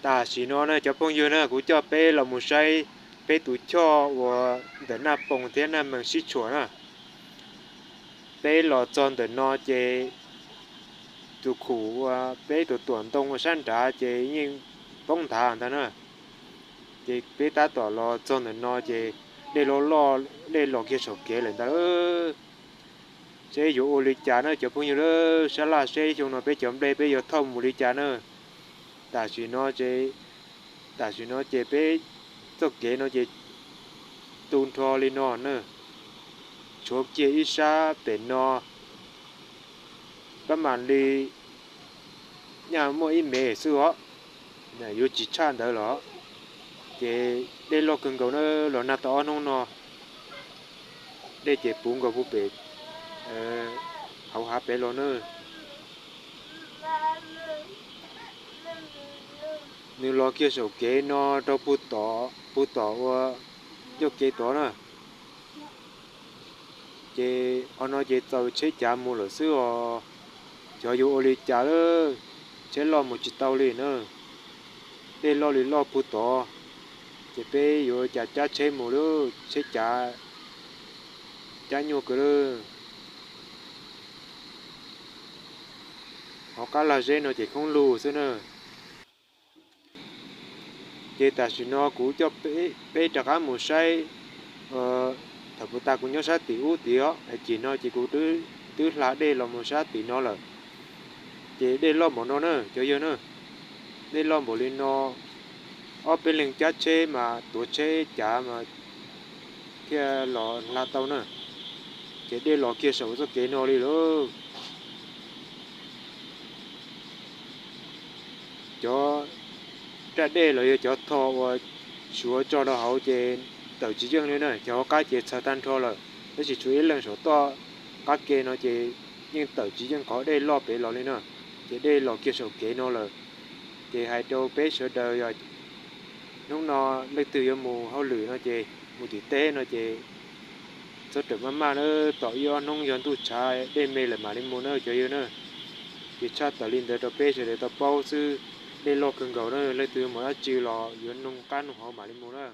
Tam sim no na cov phooj ywg na, kuv coj peb los mus saib peb tus choj uas ntawm Naj Poos thiab Naj Mees sib tshuam na. Peb los txog ntawm no ces tus khum uas peb tus tuam ntoo sab nrad ces yeej poob nthav ntag na. Ces peb tab tom los txog ntawm no ces dej loj loj, dej los kiag saum kev lawm ntag. Seb yuav ua li cas na cov phooj ywg, sab laj seb xyoo no peb cov nplej peb yuav thauj mus li cas na. Tam sim no ces, tam sim no ces peb txoj kev no ces tu nrho li no na, tshuav kiag ib sab pem no pab mam li nyaj muaj ib mev xwb os, yuav tsis tshaj ntawd los. Ces dej loj kawg nkaus na, los nag tau ob hnub no, dej ces puv nkaus puag pem hauv hav pem los na. Nws los kiag saum kev no rau puag tom ua ncauj kev tod na. Ces qhov no ces txaus tsheb cav mus lawm xwb os. Xyov yuav ua li cas lawm, tsheb loj mus tsis tau li na. Dej loj li loj puag tod, ces peb yuav ua cas cab tsheb mus lawm, tsheb cav cab nyuaj kawg lawm. Hauv qab lag zeb no ces khoob lug xwb na. Ces tam sim no kuv coj peb rov qab mus saib, thaum puag ta kuv nyob sab tim ub tid os, ces no ces kuv twb hla dej los mus sab tim no lawm. Ces dej loj npaum no na cov yawg na, dej loj npaum li no, ob peb leeg cab tsheb mas tuav tsheb cav mas thiaj los hla tau na. Ces dej los kiag saum txoj kev no li lawm. Cov raj dej los yog cov tho uas suav tso rau hauv ces tawm tsis yeej li na, cov hauv qab ces txhawv tag nrho lawm, tab sis tshuav ib leeg saum toj qab ke no ces yeej tawm tsis yeej qhov dej loj pem los li na. Ces dej los kiag saum kev no lawm. Ces hais rau peb sawv daws yog hnub no leej twg yuav mus hauj lwm no ces mus tim teb no ces txhob rawm maj maj na, tos ib ob hnub yog ntuj tshav dej me lawm mam li mus na cov yawg na. Ces tshaj tawm li ntawd rau peb sawv daws tau paub xwb, dej loj kawg nkaus na, leej twg mus dab tsi los yuav nug qab nug hauv mam li mus na.